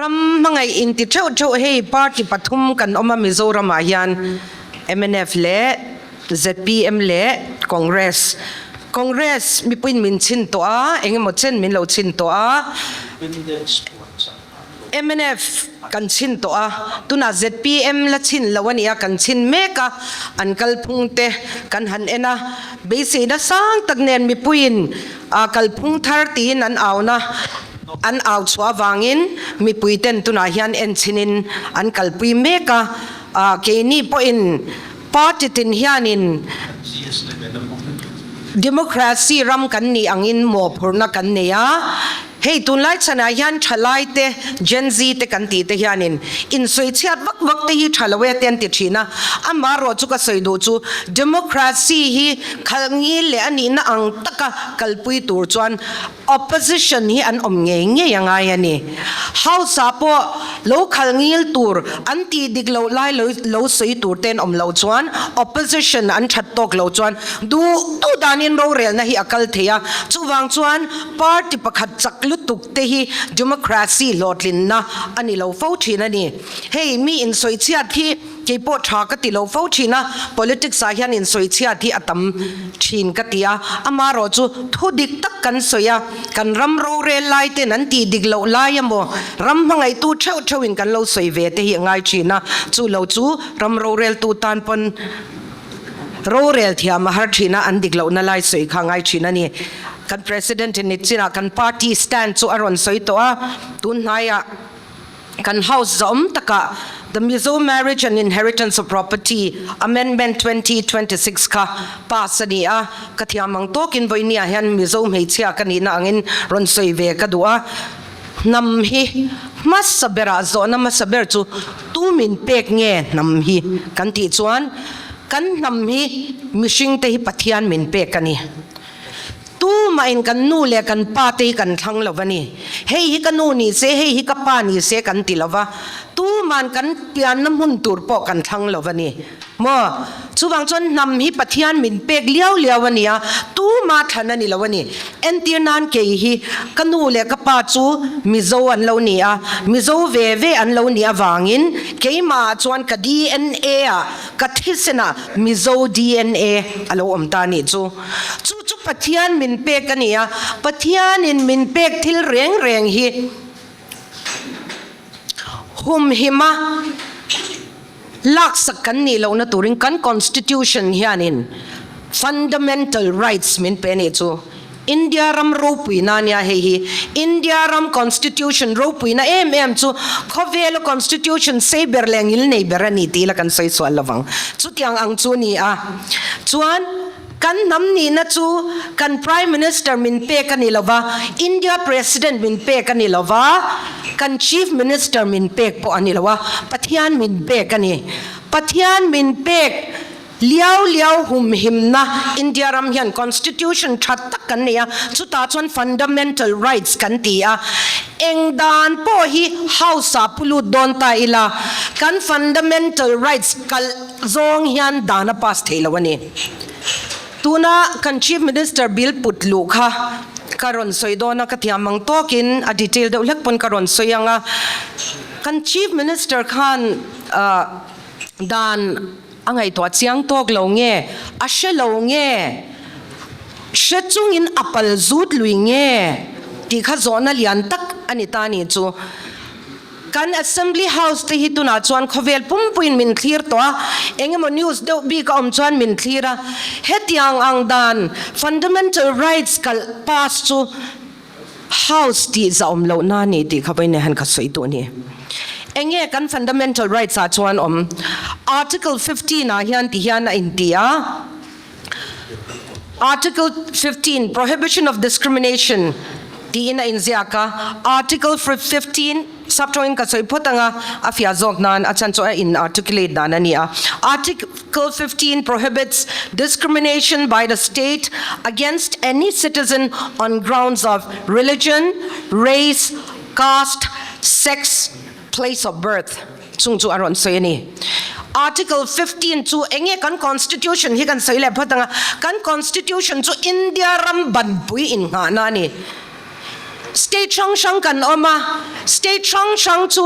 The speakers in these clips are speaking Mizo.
Ram hmangaih inti theuh theuh hei party pathum kan awm a Mizoramah hian mnf leh zpm leh Congress. Congress mipuiin min chhin tawh a, eng emaw chen min lo chhin tawh a. Mnf kan chhin tawh a, tunah zpm la chhin lo a nia, kan chhin mek a, an kalphung te kan han en a, beiseina sang tak nen mipuiin kalphung thar tiin an auna an au chhuah avangin mipui ten tunah hian en chhinin an kalpui mek a, keini pawhin party tin hianin democracy ram kan nih angin mawhphurhna kan nei a. Hei tunlai chhanah hian thalai te, Gen Z te kan tih te hianin insawi chhiat vak vak te hi tha lo e te an ti thin a, amaherawh chu ka sawi duh chu democracy hi khalh ngil leh a nihna ang taka kalpui tur chuan opposition hi an awm ngei ngei a ngai a ni. House ah pawh lo khalh ngil tur an tih dik loh lai lo lo sawi tur te an awm loh chuan opposition an that tawk loh chuan duh duh danin rorelna hi a kal thei a, chuvang chuan Party pakhat chak lutuk te hi democracy hlawhtlinna a ni lo fo thin a ni. Hei mi insawichhiat hi kei pawh tha ka ti lo fo thin a, politics ah hian insawichhiat hi a tam thin ka ti a, amaherawh chu thu dik tak kan sawi a, kan ram rorel lai ten an tih dik loh lai emaw ram hmangaihtu theuh theuh in kan lo sawi ve te hi a ngai thin a, chu lo chu ram roreltu tan pawn Rorel thiam a har thin a, an dik lohna lai sawi kha ngai thin a ni. Kan President in nichinah kan party stand chu a rawn sawi tawh a, tun hnaiah kan House zawm takah The Mizo Marriage and Inheritance of Property Amendment 2026 kha pass a ni a, ka thiam ang tawkin vawinia hian Mizo hmeichhia ka nihna angin rawn sawi ve ka duh a. Hnam hi hmasa berah zawhna hmasa ber chu tu min pek nge hnam hi kan tih chuan kan hnam hi mihring te hi Pathian min pek a ni. Tumahin kan nu leh kan pa te hi kan thlang lo va ni. Hei hi ka nu ni se, hei hi ka pa ni se kan ti lo va, tuman kan pianna hmun tur pawh kan thlang lo va ni. Maw? Chuvang chuan hnam hi Pathian min pek liau liau a ni a, tuma thlan a ni lo a ni. Entir nan kei hi ka nu leh ka pa chu Mizo an lo ni a, Mizo ve ve an lo nih avangin keimahah chuan ka dna ah, ka thisenah Mizo dna a lo awm ta a nih chu. Chu chu Pathian min pek a ni a, Pathianin min pek thil reng reng hi humhima Laksak kan nih lohna turin kan Constitution hianin fundamental rights min pe a nih chu. India ram ropuina a nia hei hi. India ram Constitution ropuina em em chu khawvela Constitution sei ber leh ngil nei ber a ni tih ila kan sawi sual lovang. Chutiang ang chu a ni a. Chuan. Kan hnam nihna chu kan Prime Minister min pek a ni lo va, India President min pek a ni lo va, kan Chief Minister min pek pawh a ni lo a, Pathian min pek a ni. Pathian min pek liau liau humhimna India ram hian Constitution tha tak kan nei a, chutah chuan Fundamental Rights kan ti a. Eng dan pawh hi House ah pu lut dawn ta ila, kan Fundamental Rights kalh zawng hian dan a pass thei lo a ni. Tuna kan Chief Minister bill put luh kha ka rawn sawi dawn a, ka thiam ang tawkin a detail deuh hlek pawn ka rawn sawi ang a. Kan Chief Minister khan dan a ngaihtuah chiang tawk lo nge, a hre lo nge, hre chungin a pal zut lui nge tih kha zawhna lian tak a ni ta ni chu. Kan Assembly House te hi tunah chuan khawvel pumpuiin min thlir tawh a, eng emaw news deuh bik a awm chuan min thlir a. Hetiang ang dan Fundamental Rights kalh pass chu House tih za awm loh na ni tih kha vawiin han ka sawi duh a ni. Eng nge kan Fundamental Rights ah chuan awm? Article 15 ah hian ti hian a inti a, Article 15, Prohibition of Discrimination tiin a inziak a, Article 15, Saptawngin ka sawi phawt anga a fiah zawk nan a chhan chu a in articulate dan a ni a. Article 15 prohibits discrimination by the state against any citizen on grounds of religion, race, caste, sex, place of birth chung chu a rawn sawi a ni. Article 15 chu eng nge kan constitution hi kan sawi leh phawt ang a, kan constitution chu India ram banpui innghahna a ni. State hrang hrang kan awm a, state hrang hrang chu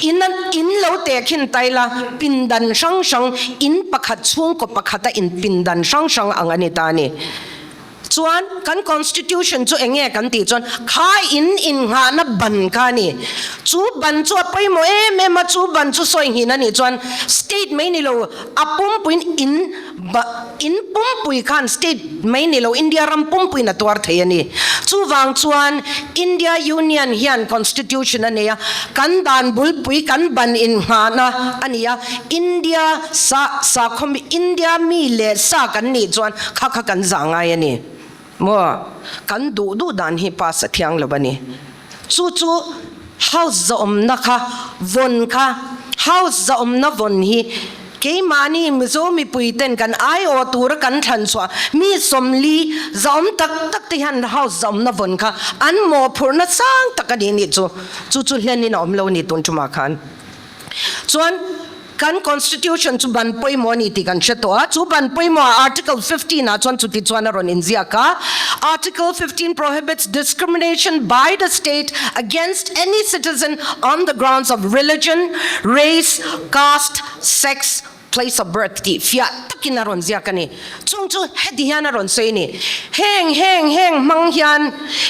in in lo tehkhin ta ila, pindan hrang hrang, in pakhat chhungkaw pakhata in pindan hrang hrang ang a ni ta a ni. Chuan kan constitution chu eng nge kan tih chuan kha in innghahna ban kha a ni. Chu ban chu a pawimawh em em a, chu ban chu sawi nghin a nih chuan state mai ni lo a pumpuiin in in pumpui khan state mai ni lo India ram pumpuiin a tuar thei a ni. Chuvang chuan India Union hian constitution a nei a, kan dan bulpui kan ban innghahna a ni a, India sa sakhawm India mi leh sa kan nih chuan kha kha kan zah ngai a ni maw? Kan duh duh dan hi pass a thiang lo a ni. Chu chu house zahawmna kha vawn kha house zahawmna vawn hi keimahni Mizo mipui ten kan aiawh tura kan thlan chhuah mi sawmli zahawm tak tak te hian house zahawmna vawn kha an mawhphurhna sang tak a ni nih chu. Chu chu hlenin a awm lo a ni tun tumah khan. Chuan kan Constitution chu ban pawimawh a ni tih kan hre tawh a, chu ban pawimawhah Article 15 ah chuan chuti chuan a rawn inziak a, Article 15 prohibits discrimination by the state against any citizen on the grounds of religion, race, caste, sex, place of birth tih fiah takin a rawn ziak a ni. Chung chu heti hian a rawn sawi a ni, Heng heng heng hmang hian,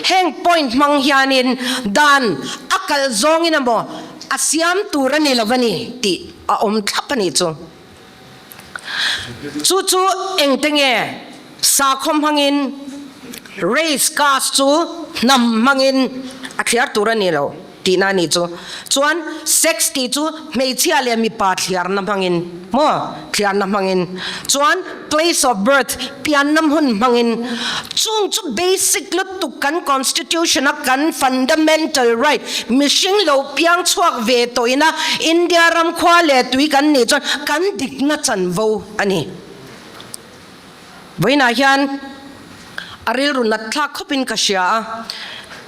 heng point hmang hianin dan a kal zawngin emaw a siam tur a ni lo a ni tih a awm thlap a nih chu. Chu chu engte nge sakhaw hmangin race, caste chu hnam hmangin a thliar tur a ni lo. Tihna a nih chu. Chuan sex tih chu hmeichhia leh mipa thliarna hmangin maw? Thliarna hmangin. Chuan place of birth, pianna hmun hmangin. Chung chu basic lutuk kan constitution a kan fundamental right, mihring lo piang chhuak ve tawh ina India ram khua leh tui kan nih chuan kan dikna chanvo a ni. Vawiinah hian a rilru nat thlak khawpin ka hria a,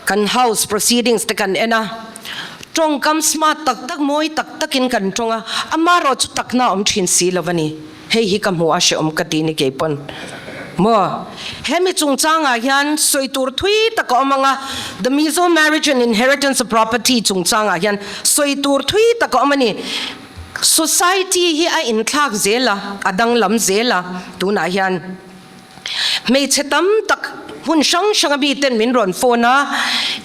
kan house proceedings te kan en a, tawngkam smart tak tak mawi tak takin kan tawng a, amarawh chu takna a awm thin si lo a ni, hei hi ka hmuh a hrehawm ka ti ni kei pawn. Maw? Hemi chungchangah hian sawi tur thui tak a awm ang a, The Mizo Marriage and Inheritance of Property chungchangah hian sawi tur thui tak a awm a ni. Society hi a inthlak zel a, a danglam zel a, tunah hian hmeichhe tam tak hmun hrang hrang a miten min rawn phone a,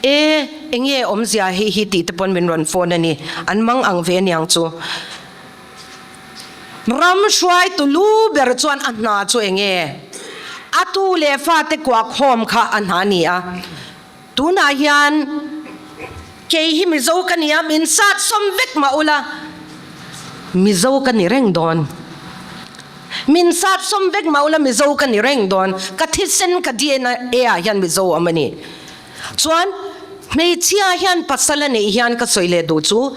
e enge awmzia hei hi tih te pawn min rawn phone a ni, an mang ang ve aniang chu. Ram hruaitu lu ber chuan a hna chu enge? A tu leh fate kuahkhawm kha a hna a ni a. Tunah hian kei hi Mizo ka ni a, min sat sawm vek mah ula, Mizo ka ni reng dawn. Min sat sawm vek mah ula Mizo ka ni reng dawn. Ka thisen ka DNA ah hian Mizo awm a ni. Chuan hmeichhia hian pasal a neih hian ka sawi leh duh chu,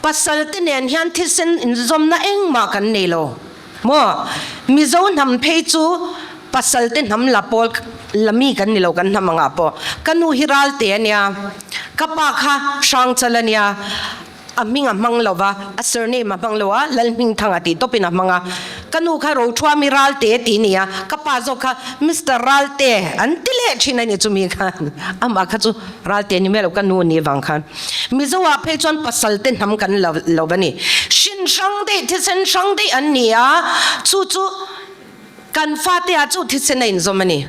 pasal te nen hian thisen inzawmna engmah kan nei lo. Maw? Mizo hnam phei chu pasal te hnam la pawl la mi kan ni lo kan hnam angah pawh. Ka nu hi Ralte a nia, ka pa kha Hrangchal a nia, a hming a hmang lo va, a surname a hmang lo a, Lalhmingthanga tih tawpin a hmang a. Ka nu kha Roṭhuami Ralte tih a ni a, ka pa zawk kha Mister Ralte an ti leh thin a ni chumi khan. Amah kha chu Ralte ni mai lo, ka nu a nih vang khan. Mizo ah phei chuan pasal te hnam kan lo lo a ni. Hrin hrang daih, thisen hrang daih an ni a, chu chu kan fate ah chu thisen a inzawm a ni.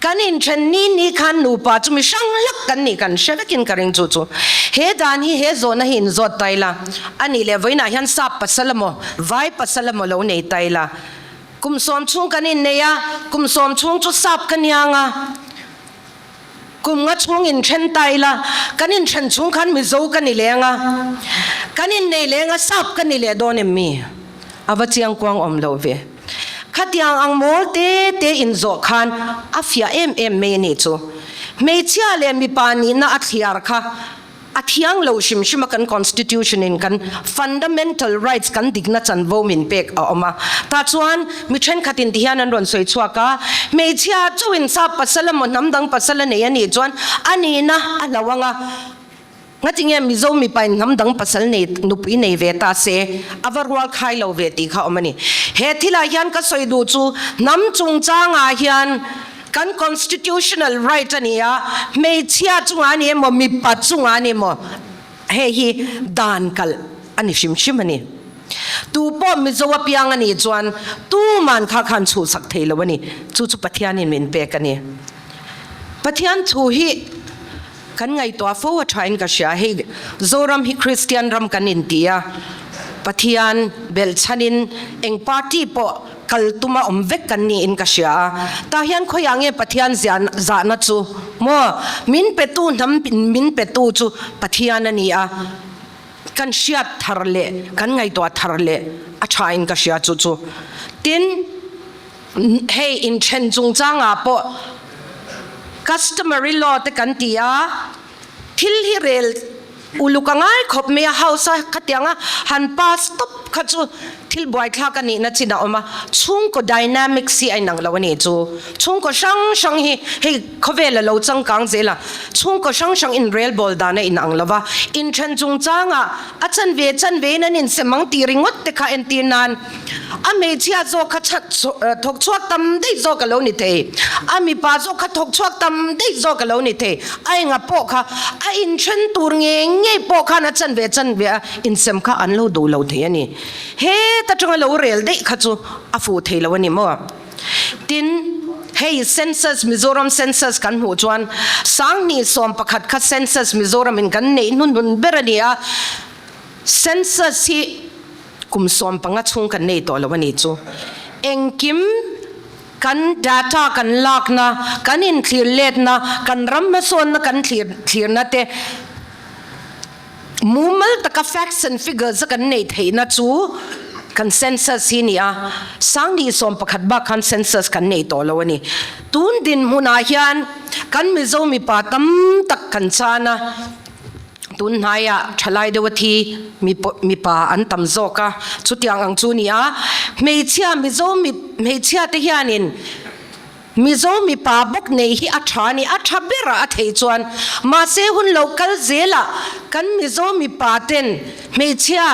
Kan inthen ni ni khan nupa chu mi hrang hlak kan nih kan hre vekin ka ring chu chu. He dan hi he zawhna hi inzawt ta ila a nih leh vawiinah hian sap pasal emaw vai pasal emaw lo nei ta ila kum sawm chhung kan innei a, kum sawm chhung chu sap ka niang a. Kum nga chhung inthen ta ila, kan inthen chhung khan Mizo ka ni leng a, kan innei leng a, Sap ka ni leh dawn em mi? A va chiang kuang awm lo ve. Khatiang ang mawl te te inzawh khan a fiah em em mai a nih chu. Hmeichhia leh mipa nihna a thliar kha A thiang lo hrim hrim a kan constitution in kan fundamental rights kan dikna chanvo min pek a awm a. Tah chuan mi thenkhat in ti hian an rawn sawi chhuak a, hmeichhia chauh in sap pasal emaw hnam dang pasal a nei a nih chuan a nihna a hlo ang a, ngatinge Mizo mipa in hnam dang pasal nei nupui nei ve ta se a va rual khai lo ve tih kha a awm a ni. He thilah hian ka sawi duh chu hnam chungchangah hian. Kan constitutional right a ni a, hmeichhia chungah a ni emaw mipa chungah a ni emaw hei hi dan kalh a ni hrim hrim a ni. Tu pawh Mizo apiang a nih chuan tuman kha khan chhuhsak thei lo a ni. Chu chu Pathianin min pek a ni. Pathian thu hi kan ngaihtuah fo a thain ka hria. Hei Zoram hi Kristian ram kan inti a, Pathian belhchhanin eng party pawh kal tuma awm vek kan niin ka hria a. Tah hian khawiah nge Pathian zahna chu maw? Min petu hnam min petu chu Pathian a ni a. Kan hriat thar leh kan ngaihtuah thar leh a thain ka hria chu chu. Tin, hei inthen chungchangah pawh customary law te kan ti a, thil hi rel uluk a ngai khawp mai a, house a khatianga han pass tawp kha chu thil buaithlak a nihna chin a awm a, chhungkaw dynamics hi a inang lo a nih chu. Chhungkaw hrang hrang hi hei khawvel a lo changkang zel a, chhungkaw hrang hrang inrelbawl dan a inang lo va, inthen chungchangah a chanve chanvein an insem ang tih ringawt te kha entir nan A hmeichhia zawk kha thawk chhuak tam daih zawk a lo ni thei, a mipa zawk kha thawk chhuak tam daih zawk a lo ni thei. A enga pawh kha a inthen tur ngei ngei pawh khan a chanve chanve a insem kha an lo duh lo thei a ni. Heta tanga lo rel daih kha chu a fuh thei lo a ni maw? Tin, hei census, Mizoram census kan hmuh chuan 2011 kha census Mizoramin kan neih hnuhnun ber a ni a, census hi, Kum 15 chhung kan nei tawh lo a nih chu. Engkim kan data kan lakna, kan inthlir letna, kan ram hmasawnna kan thlir thlirna te mumal taka facts and figures a kan neih theihna chu kan census hi ni a. 2011 bak khan census kan nei tawh lo a ni. Tun dinhmunah hian kan Mizo mipa tam tak kan chan a. Tun hnaiah thalai deuh a thi mipa an tam zawk a, chutiang ang chu ni a. Hmeichhia Mizo hmeichhia te hianin Mizo mipa bawk nei hi a tha a ni, a tha berah a theih chuan. Mahse hun lo kal zelah kan Mizo mipa ten hmeichhia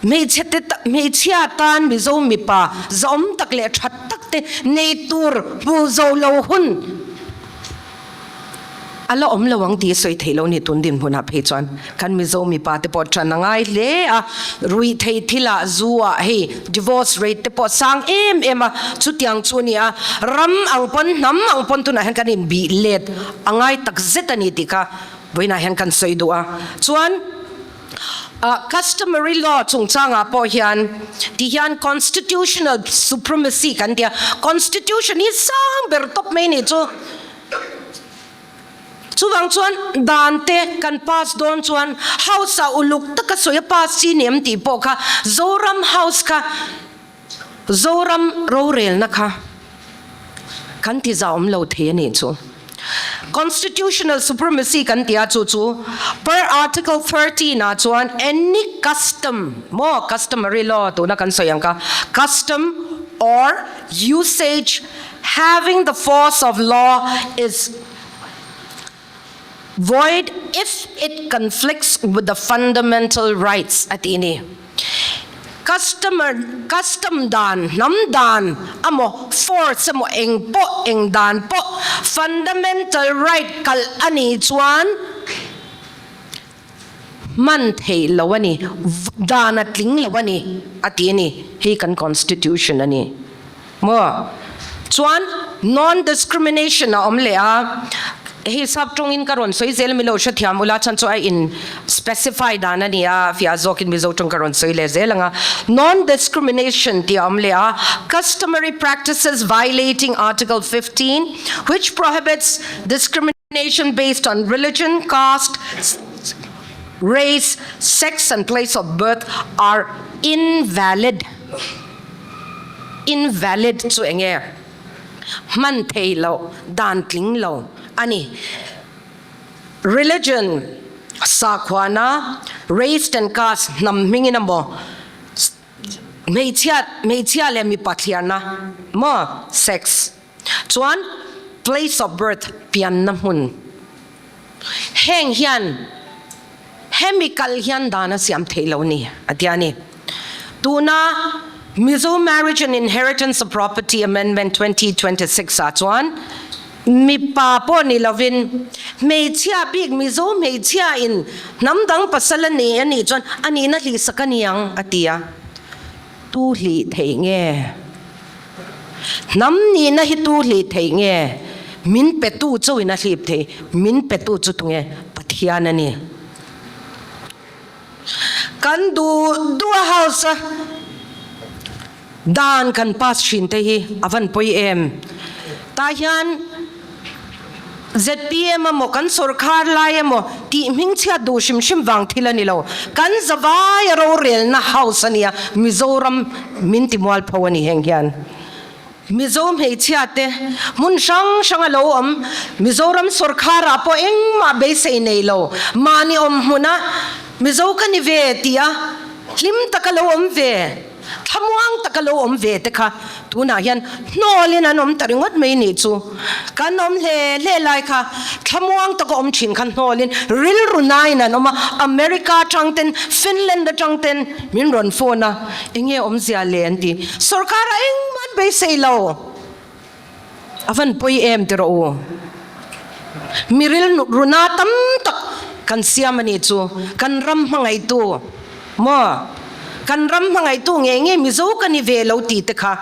hmeichhe te hmeichhia tan Mizo mipa zawm tak leh tha tak te nei tur hmu zo lo hun A la awm lo ang tih sawi theih lo ni tun dinhmunah phei chuan kan Mizo mipa te pawh ṭan a ngai hle a, ruihtheih thilah zu ah hei divorce rate te pawh sang em em a, chutiang chu a ni a, ram ang pawn hnam ang pawn tunah hian kan inbih let a ngai tak zet a ni tih kha vawiinah hian kan sawi duh a, chuan. Customary law chungchangah pawh hian ti hian constitutional supremacy kan ti a, constitution hi sang ber tawp mai nih chu. Chuvang chuan dan te kan pass dawn chuan house ah uluk taka sawi a pass chi ni em tih pawh kha Zoram house kha Zoram rorelna kha kan ti zah awm lo thei a nih chu. Constitutional supremacy kan ti a chu chu per article 13 ah chuan any custom maw customary law tuna kan sawi ang kha custom or usage having the force of law is void if it conflicts with the fundamental rights a ti ni. Customer custom dan hnam dan amaw force emaw eng pawh eng dan pawh fundamental right kalh a nih chuan hman theih lo a ni, dan a tling lo a ni a ti a ni. Hei kan constitution a ni. Maw? Chuan non-discrimination a awm leh a, hei sap tawngin ka rawn sawi zel milo hrethiam ula chhan chu a in specify dan a ni a, fiah zawkin Mizo tawng ka rawn sawi leh zel ang a. Non-discrimination tih a awm leh a, customary practices violating Article 15 which prohibits discrimination based on religion, caste, race, sex and place of birth are invalid. Invalid chu eng nge? Hman thei lo, dan tling lo a ni. Religion, sakhuana, race and caste, hnam hmingin emaw, hmeichhia hmeichhia leh mipa thliarna maw, sex, chuan place of birth, pianna hmun. Heng hian hemi kal hian dan a siam theih lo ni a ti a ni. Tuna. Mizo Marriage and Inheritance of Property Amendment 2026 ah chuan mipa pawh ni lovin hmeichhia bik Mizo hmeichhia in hnam dang pasal a nei a nih chuan a nihna hlihsak a ni ang a ti a. Tu hlih theih nge? Hnam nihna hi tu hlih theih nge? Min petu chauhin a hlip thei. Min petu chu tunge? Pathian a ni. Kan duh duh a house a dan kan pass thin te hi a van pawi em. Tah hian zpm emaw kan sawrkhar lai emaw tih hmingchhiat duh hrim hrim vang thil a ni lo. Kan zavai a rorelna house a nia Mizoram min ti mualpho a ni heng hian. Mizo hmeichhia te hmun hrang hrang a lo awm, Mizoram sawrkhar ah pawh engmah beisei nei lo, mahni awm hmun a Mizo ka ni ve tih a hlim tak a lo awm ve, thlamuang tak a lo awm ve te kha tunah hian hnawl in an awm ta ringawt mai nih chu. Kan awm hle hle lai kha thlamuang tak a awm thin kha hnawl in rilru nain an awm a, America atang ten, Finland atang ten min rawn phone a, Enge awmzia le an ti. Sorkar ah engmah an beisei lo. A van pawi em ti rawh u. Miril runa tam tak kan siam a nih chu. Kan ram hmangaihtu maw? Kan ram hmangaihtu nge nge Mizo ka ni ve lo tih te kha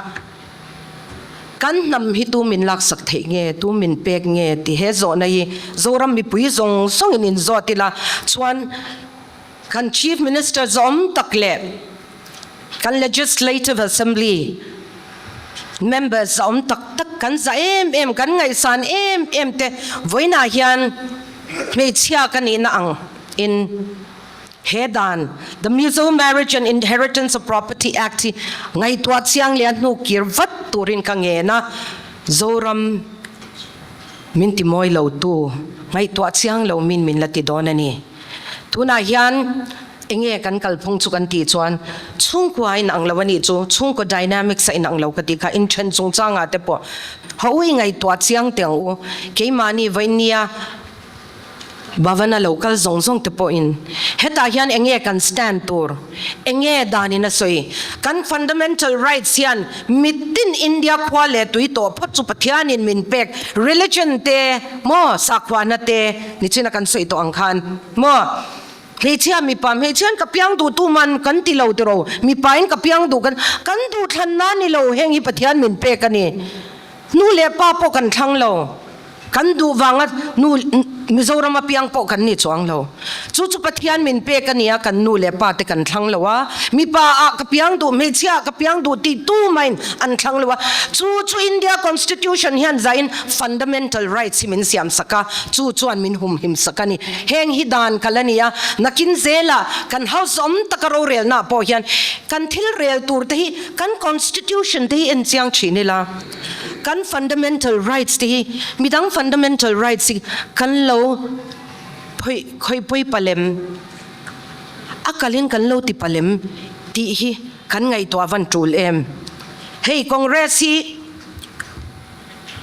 kan hnam hi tu min laksak theih nge, tu min pek nge ti he zawhna hi Zoram mipui zawng zawngin inzawt ila chuan Kan Chief Minister zawm tak leh kan Legislative Assembly members zawm tak tak kan za em em, kan ngaihsan em em te vawiinah hian hmeichhia ka nihna ang in he dan The Mizo Marriage and Inheritance of Property Act hi ngaihtuah chiang leh a hnu kir vat turin ka ngen a, Zoram min ti mawi lo tu ngaihtuah chiang lo min min la ti dawn a ni. Tunah hian enge kan kalphung chu kan tih chuan chhungkua a inang lo a nih chu, chhungkaw dynamics a inang lo ka tih kha inthen chungchangah te pawh ho i ngaihtuah chiang teh ang u. Keimahni Vainia Bhavana lo kal zawng zawng te pawhin hetah hian enge kan stand tur, enge danin a sawi? Kan fundamental rights hian mitin India khua leh tui tawh phawt chu Pathianin min pek religion te maw sakhuana te, Nichina kan sawi tawh ang khan maw hmeichhia mipa hmeichhiain ka piang duh tu man kan ti lo tiraw mipain ka piang duh kan kan duh thlan na ni lo heng hi Pathian min pek a ni nu leh pa pawh kan thlang lo kan duh vanga nu Mizoram a piang pawh kan ni chuang lo chu chu Pathian min pek a nia kan nu leh pa te kan thlang lo a mipa ah ka piang duh hmeichhia ah ka piang duh tih tu main an thlang lo a chu chu India Constitution hian zain Fundamental rights hi min siam sak a, chu chuan min humhim sak a ni. Heng hi dan kal a ni a, nakin zelah kan house awm taka rorelnaah pawh hian kan thil rel tur te hi kan constitution te hi en chiang thin ila, kan fundamental rights te hi midang fundamental rights hi kan lo phawih khawih pawi palem a kalin kan lo ti palem tih hi kan ngaihtuah van tul em. Hei Congress hi.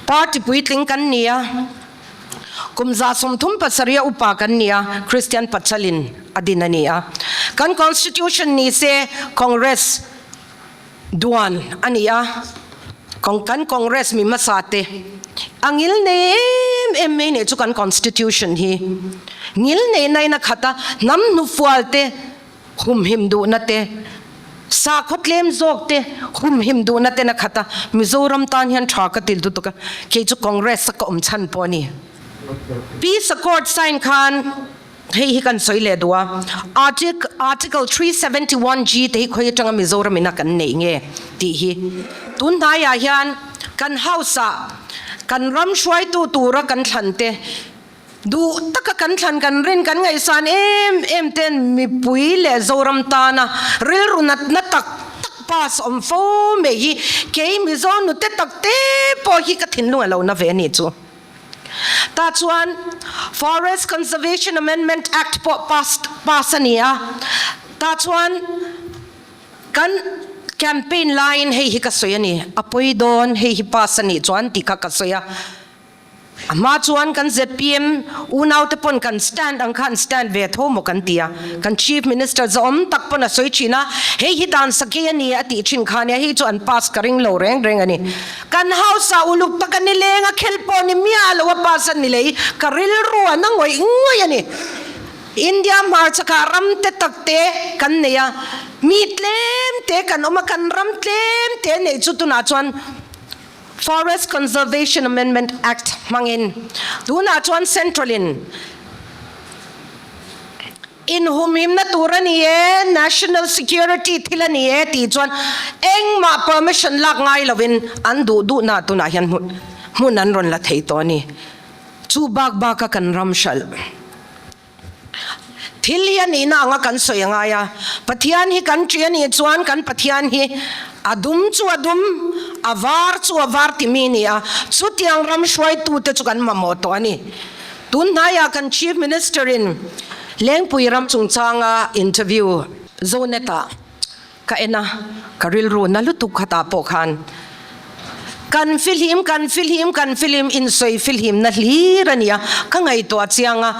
Party puitling kan ni a, kum 37 upa kan ni a, Christian Pachalin a din a ni a. Kan Constitution ni se Congress duan a ni a, kan Congress mi hmasa te a ngil nei em em mai nei chu kan Constitution hi ngil nei na in a khat a, hnam hnufual te Humhim duhna te, sakhaw tlem zawk te humhim duhna ten a khat a, Mizoram tan hian tha ka til lutuk a, kei chu Congress a ka awm chhan pawh a ni. Peace Accord sign khan hei hi kan sawi leh duh a, Article 371 G te hi khawi atanga Mizoram ina kan neih nge tih hi tun hnaiah hian kan House ah kan ram hruaitu tura kan thlan te Duh taka kan thlan kan rin kan ngaihsan em em ten mipui leh Zoram tana rilru natna tak tak pass awm fo mai hi kei Mizo nute tak te pawh hi ka thinlung a lo na ve a nih chu. Tah chuan Forest Conservation Amendment Act pawh pass pass a ni a, tah chuan kan campaign laiin hei hi ka sawi a ni, a pawi dawn hei hi pass a nih chuan tih kha ka sawi a. A hma chuan kan zpm unaute pawn kan stand ang kha an stand ve tho maw kan ti a, kan Chief Minister zahawm tak pawn a sawi thin a, hei hi dan sakei a ni a tih thin kha nia, hei chu an pass ka ring lo reng reng a ni. Kan House ah uluk tak a ni leng a, khel pawh ni miah lo a pass a ni lei, ka rilru a na ngawih ngawih a ni. India hmarchakah ram te tak te kan nei a, mi tlem te kan awm a, kan ram tlem te neih chu tunah chuan Forest Conservation Amendment Act hmangin tunah chuan Central in inhumhimna tur a ni e, National Security thil a ni e tih chuan engmah permission lak ngai lovin an duh duhna tunah hian hmun an rawn la thei tawh a ni. Chu bak baka kan ram hralh. Thil hi a nihna anga kan sawi a ngai a, Pathian hi kan ṭih a nih chuan kan Pathian hi a dum chu a dum, a var chu a var timi a ni a, chutiang ram hruaitute chu kan mamawh tawh a ni. Tun hnaiah kan Chief Minister-in Lengpui ram chungchanga interview Zonet-ah Ka en a, ka rilru na lutuk khatah pawh khan kan fihlim, kan fihlim, kan fihlim insawi fihlimna hlir a ni a, ka ngaihtuah chiang a,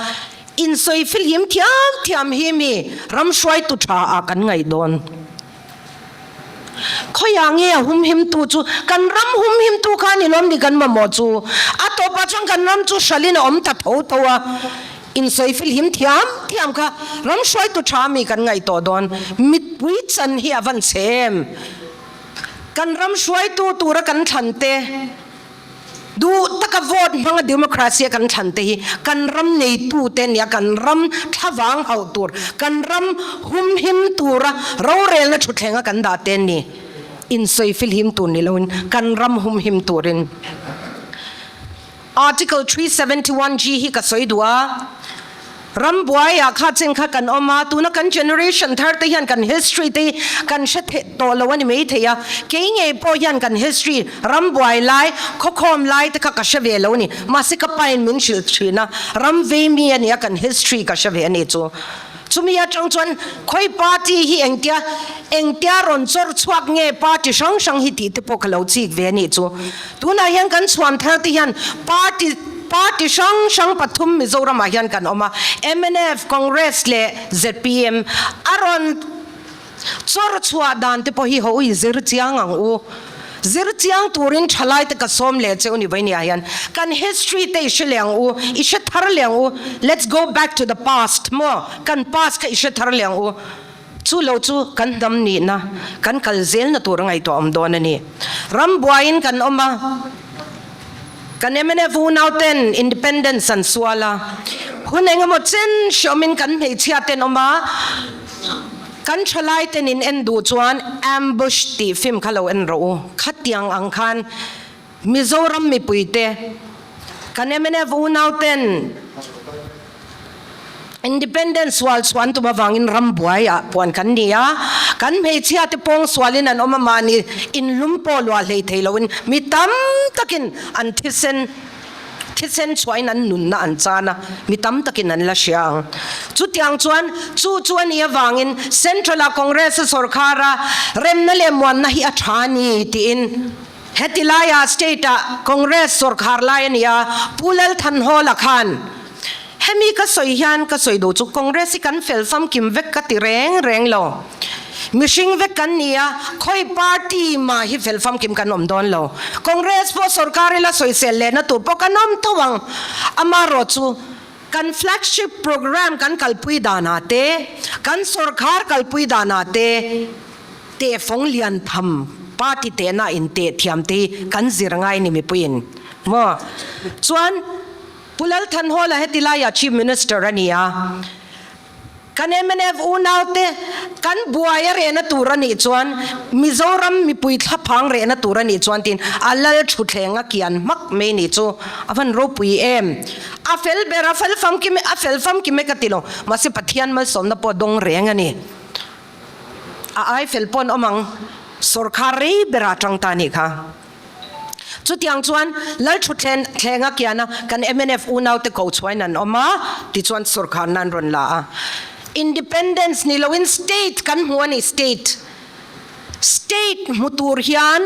insawi fihlim thiam thiam hi mi ram hruaitu tha ah kan ngaih dawn. Khawiah nge a humhimtu chu, kan ram humhimtu kha a ni lawm ni kan mamawh chu, a tawpah chuan kan ram chu hralhin a awm ta tho tho a. Insawi filhim thiam thiam kha ram hruaitu tha mi kan ngaih tawh dawn. Mitpui chan hi a van chhe em? Kan ram hruaitu tura kan thlan te, duh taka vote hmanga democracy a kan thlan te hi kan ram neitu te nia, kan ram thlavang hauh tur, kan ram humhim tura rorelna thuthlenga kan dah te an ni. Insawi filhim tur ni loin kan ram humhim turin. Article 371 G hi ka sawi duh a, ram buaiah kha chen kha kan awm a, tuna kan generation thar te hian kan history te hi kan hre theh tawh lo a ni mai thei a, kei ngei pawh hian kan history ram buai lai, khawkhawm lai te kha ka hre ve lo a ni, mahse ka pain min hrilh thin a, ram vei mi a nia kan history ka hre ve a ni chu. Chumi atang chuan khawi party hi engtia engtia rawn chawr chhuak nge party hrang hrang hi tih te pawh ka lo chik ve a nih chu. Tunah hian kan chhuan thar te hian party party hrang hrang pathum Mizoramah hian kan awm a, mnf, Congress leh zpm a rawn Chawr chhuah dan te pawh hi ho i zir chiang ang u. Zir chiang turin thalai te ka sawm leh che u ni Vainia hian kan history te i hre leh ang u, i hre thar leh ang u, let's go back to the past maw, kan past kha i hre thar leh ang u. Chu lo chu kan hnam nihna, kan kal zelna tur a ngaihtuah awm dawn a ni. Ram buaiin kan awm a, kan mnf unau ten independence an sual a, hun engemaw chen hreawmin kan hmeichhia ten awm a, Kan thalai ten in en duh chuan Ambush tih film kha lo en rawh u. Khatiang ang khan Mizoram mipui te, kan mnf unau ten Independence sual chhuah an tum avangin ram buai ah puan kan ni a, kan hmeichhia te pawng sualin an awm a mahni inlum pawh luah hlei thei loin mi tam takin an thisen Thisen chhuahin an nunna an chan a, mi tam takin an la hria ang. Chutiang chuan chu chu a nih avangin Central-ah Congress a sawrkhar a, remna leh muanna hi a tha a ni tiin heti laiah State-ah Congress sawrkhar lai a ni a, Pu Lalthanhawla khan hemi ka sawi hian ka sawi duh chu Congress hi kan fel famkim vek ka ti reng reng lo. Mihring vek kan ni a, khawi party mah hi fel famkim kan awm dawn lo. Congress pawh sorkar ila sawisel lehna tur pawh kan awm tho ang. Amaherawh chu kan flagship programme kan kalpui danah te, kan sorkar kalpui danah te tehfawng lian tham party tehna inteh thiam te hi kan zir ngai ni mipuiin maw. Chuan Pu Lalthanhawla heti laiah Chief Minister a ni a. Kan mnf unaute kan buai a rehna tur a nih chuan Mizoram mipui thlaphang rehna tur a nih chuan tiin a lal thutthleng a kian hmak mai nih chu a van ropui em. A fel ber a fel famkim a fel famkim e ka ti lo mahse Pathian malsawmna pawh dawng reng a ni. A ai fel pawh an awm ang sawrkhar rei berah atang ta a nih kha. Chutiang chuan Lalthutthleng thlenga kiana kan mnf unaute ko chhuain an awm a, tichuan sawrkharna an rawn la a. Independence ni loin state kan hmu a ni, state. State hmu tur hian,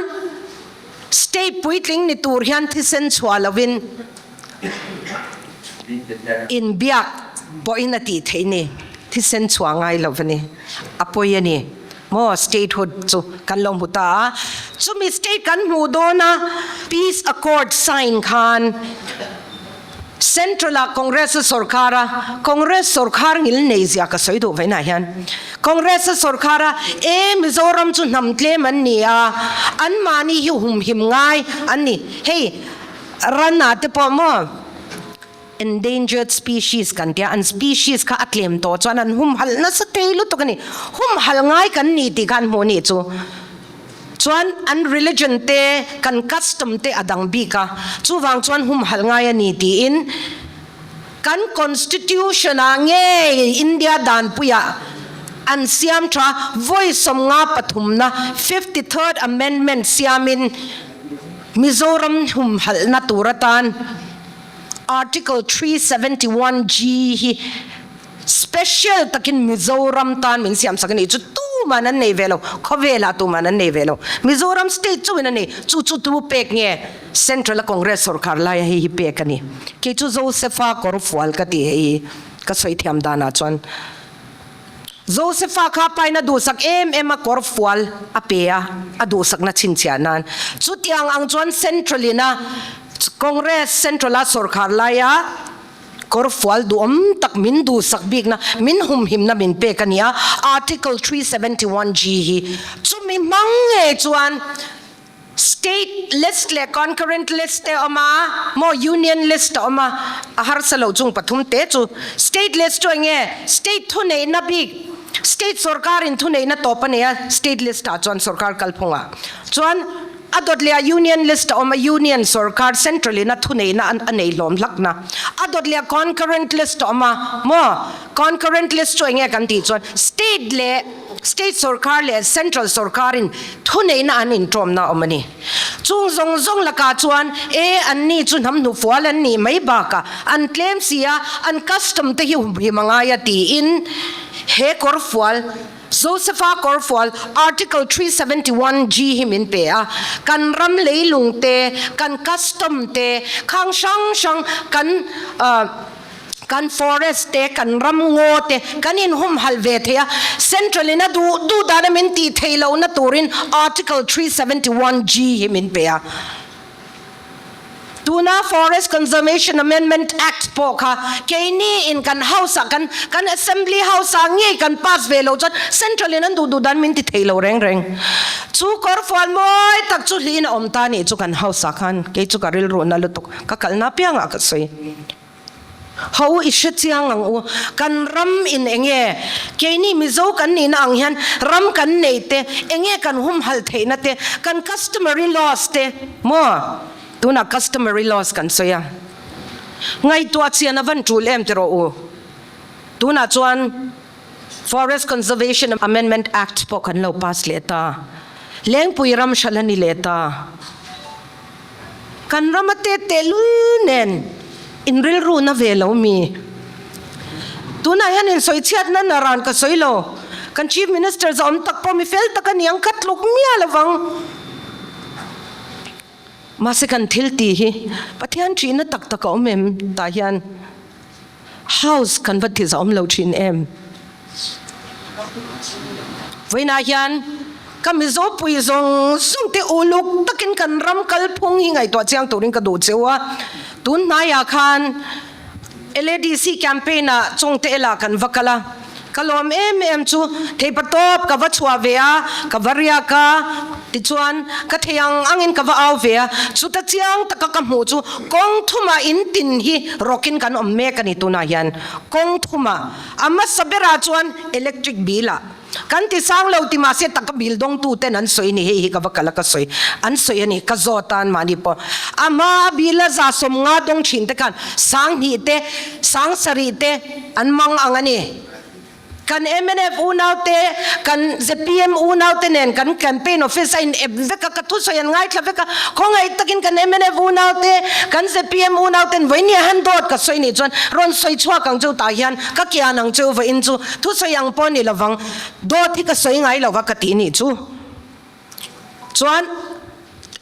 state puitling ni tur hian thisen chhuah loin. Inbiak pawhin a tih theih ni. Thisen chhuah ngai lo va ni. A pawi a ni. Maw statehood chu kan lo hmu ta a. Chumi state kan hmuh dawna peace accord sign khan Central ah Congress a sorkar a, Congress sorkar ngil nei zia ka sawi duh vainah hian Congress a sorkar a, e Mizoram chu hnam tlem an ni a, an mahni hi humhim ngai an ni. Hei ran ah te pawh maw endangered species kan tia, an species kha a tlem tawh chuan an humhalh nasa thei lutuk a ni. Humhalh ngai kan ni tih kha an hmuh anih chu. Chuan an religion te, kan custom te a dang bik a, chuvang chuan humhalh ngai a ni tiin kan constitution ah ngei India danpuiah an siam tha vawi 53 na 53rd amendment siamin Mizoram humhalhna tur atan Article 371 G hi Special takin Mizoram tan min siam sak a nih chu tuman an nei ve lo, khawvelah tuman an nei ve lo. Mizoram state chauhin a nei, chu chu tu pek nge Central a Congress sorkar laia hei hi pek a ni. Kei chu Josepha kawrfual ka ti hei hi ka sawi thiam danah chuan Josepha kha pain a duhsak em em a kawrfual a pe a, a duhsakna chhinchhiah nan. Chutiang ang chuan Central in a Congress Central a sorkar laia Kawrfual duhawm tak min duhsak bikna, min humhimna min pek a ni a, Article 371 G hi chumi hmang ngei chuan State list leh Concurrent list te a awm a, maw Union list a awm a, a harsa lo chung pathum te chu State list chu eng nge? State thuneihna bik, State sorkarin thuneihna tawp a nei a, State list ah chuan sorkar kalphungah chuan A dawt leh a Union List a awm a, Union sorkar Central in a thuneihna a nei hlawm hlakna. A dawt leh a Concurrent List a awm a, maw? Concurrent List chu enge kan tih chuan State leh State sorkar leh Central sorkarin thuneihna an inṭawmna a awm a ni. Chung zawng zawng lakah chuan e anni chu hnam hnufual an nih mai bakah an tlem si a, an custom te hi humhim a ngai a tiin he kawrfual Josepha kawrfual Article 371 G hi min pe a, kan ram leilung te, kan custom te, khang hrang hrang kan kan forest te, kan ram ngaw te kan inhumhalh ve thei a, Central in a duh duh dana min tih theih lohna turin Article 371 G hi min pe a. Tuna Forest Conservation Amendment Act pawh kha keini in kan House ah kan kan Assembly House ah ngei kan pass ve lo chuan Central in an duh duh dan min ti thei lo reng reng. Chu kawrfual mawi tak chu hliin a awm ta nih chu kan House ah khan kei chu ka rilruhna lutuk ka kalna apiangah ka sawi. Ho i hre chiang ang u. Kan ram in enge? Keini Mizo kan nihna ang hian ram kan nei te, enge kan humhalh theihna te, kan customary laws te maw? Tunah customary laws kan sawi a. Ngaihtuah chian a van tul em ti rawh u. Tunah chuan Forest Conservation Amendment Act pawh kan lo pass leh ta. Lengpui ram hral a ni leh ta. Kan ram a tet tehlul nen in rilru na ve lo mi? Tunah hian in sawi chhiatna na ran ka sawi lo. Kan Chief Minister zawm tak pawh mi fel tak a ni ang ka tluk miah lovang. Mahse kan thil tih hi Pathian thihna tak tak a awm em? Tah hian House kan va ti zawm lo thin em? Vawiinah hian ka Mizo pui zawng zawng te uluk takin kan ram kalphung hi ngaihtuah chiang turin ka duh cheu a. Tun hnaiah khan LADC campaign ah Chawngte elah kan va kal a. Ka lawm em em chu theipatawp ka va chhuah ve a, ka va riak a, tichuan ka thei ang angin ka va au ve a, chuta chiang taka ka hmuh chu kawng thumah in tin hi rawkin kan awm mek a ni tunah hian kawng thumah a hmasa berah chuan electric bill ah kan ti sang lo ti mahse taka bill dawngtu ten an sawi ni hei hi ka va kal a ka sawi an sawi a ni ka zawt a anmahni pawh a hma a bill a 150 dawng thin te khan 2000 te 7000 te An mang ang a ni. Kan mnf unaute, kan zpm unaute nen kan campaign office a in ep vek a, ka thusawi an ngaithla vek a, khawngaih takin kan mnf unaute, kan zpm unauten vawinia han dawt ka sawi nih chuan rawn sawi chhuak ang cheu tah hian ka kian ang cheu vawiin chu thusawi ang pawh ni lovang, dawt hi ka sawi ngai lova ka tih nih chu. Chuan.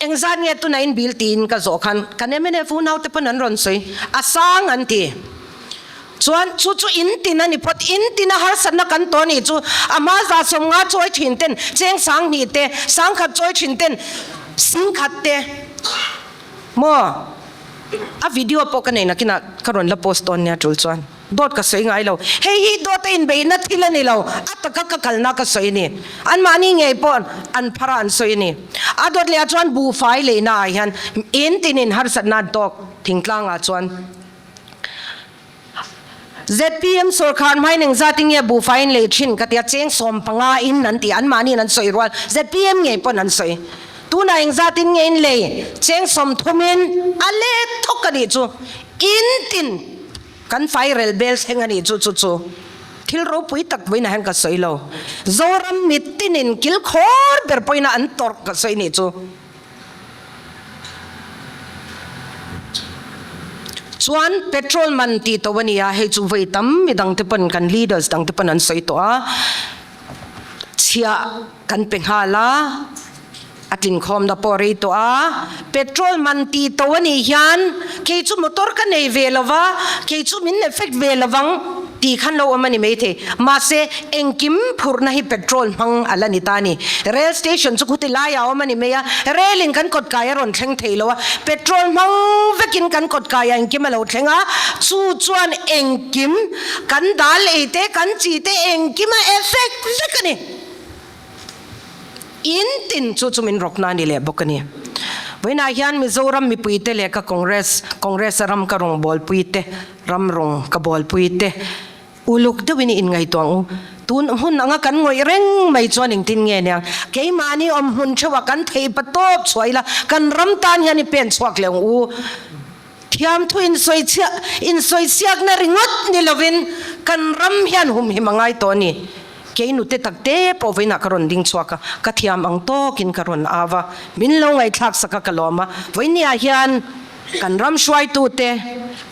Engzat nge tuna in bill tiin ka zawh khan kan mnf unaute pawn an rawn sawi, a sang an ti. Chuan chu chu in tin a ni phawt, in tina harsatna kan tawh nih chu a hma 150 chawi thin ten cheng 2000 te, 1000 chawi thin ten 10,000 te maw? A video pawh ka nei nakinah ka rawn la post dawn nia tul chuan dawt ka sawi ngai lo. Hei hi dawt a inbeihna thil a ni lo, a taka ka kalna ka sawi a ni. Anmahni ngei pawh an phar a an sawi a ni. A dawt leh ah chuan buhfai leihna ah hian in tinin harsatna an tawk thingtlangah chuan. Zpm sawrkhar hmain engzat in nge buhfai in lei thin ka tia cheng 15 in an ti anmahni in an sawi rual zpm ngei pawn an sawi tunah engzat in nge in lei cheng 30 in a let thawk a nih chu in tin kan fai rel bel thleng a nih chu chu chu thil ropui tak vawiinah hian ka sawi lo Zoram mitin in kil khawr ber pawhin a an tawrh ka sawi nih chu. Chuan petrol man tih tawh a ni a, hei chu vawi tam mi dangte pawn kan leaders dangte pawn an sawi tawh a, chhiah kan pe nghal a, a tlinkhawmna pawh a rei tawh a, petrol man tih tawh a nih hian kei chu motor ka nei ve lo va, kei chu min effect ve lo vang. Tih khan lo awm a ni maithei. Mahse, engkim phurhna hi petrol hmang a la ni ta a ni. Rail station chu khuti laiah a awm a ni mai a, rail in kan kawt kai a rawn thleng thei lo a, petrol hmang vekin kan kawt kaiah engkim a lo thleng a, chu chuan engkim kan dal ei te, kan chi te engkim a effect vek a ni. In tin chu chu min rawkna a ni leh bawk a ni. Vawiinah hian Mizoram mipuite leh ka Congress, Congress a ram ka rawngbawlpuite, ram rawng ka bawlpuite uluk deuhin i inngaihtuah ang u. Tun hmun anga kan ngawih reng mai chuan engtin nge niang? Keimahni awm hmun theuhah kan thei pa tawp chhuah ila, kan ram tan hian i pen chhuak leh ang u. Thiamthu insawichhiah, insawichhiakna ringawt ni lovin kan ram hian humhim a ngai tawh a ni. Kei nute tak te pawh vawiinah ka rawn ding chhuak a, ka thiam ang tawkin ka rawn au a, min lo ngaihthlak sak a ka lawm a. Vawiinniah hian kan ram hruaitute,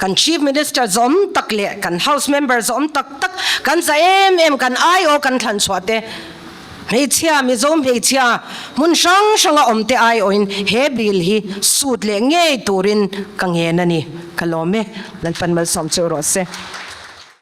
kan Chief Minister zawm tak leh kan House member zawm tak tak, kan za em em, kan aiawh kan thlan chhuah te, Hmeichhia, Mizo hmeichhia hmun hrang hranga awmte aiawhin he bill hi sut leh ngei turin ka ngen a ni. Ka lawm e. Lalpan malsawm cheu rawh se.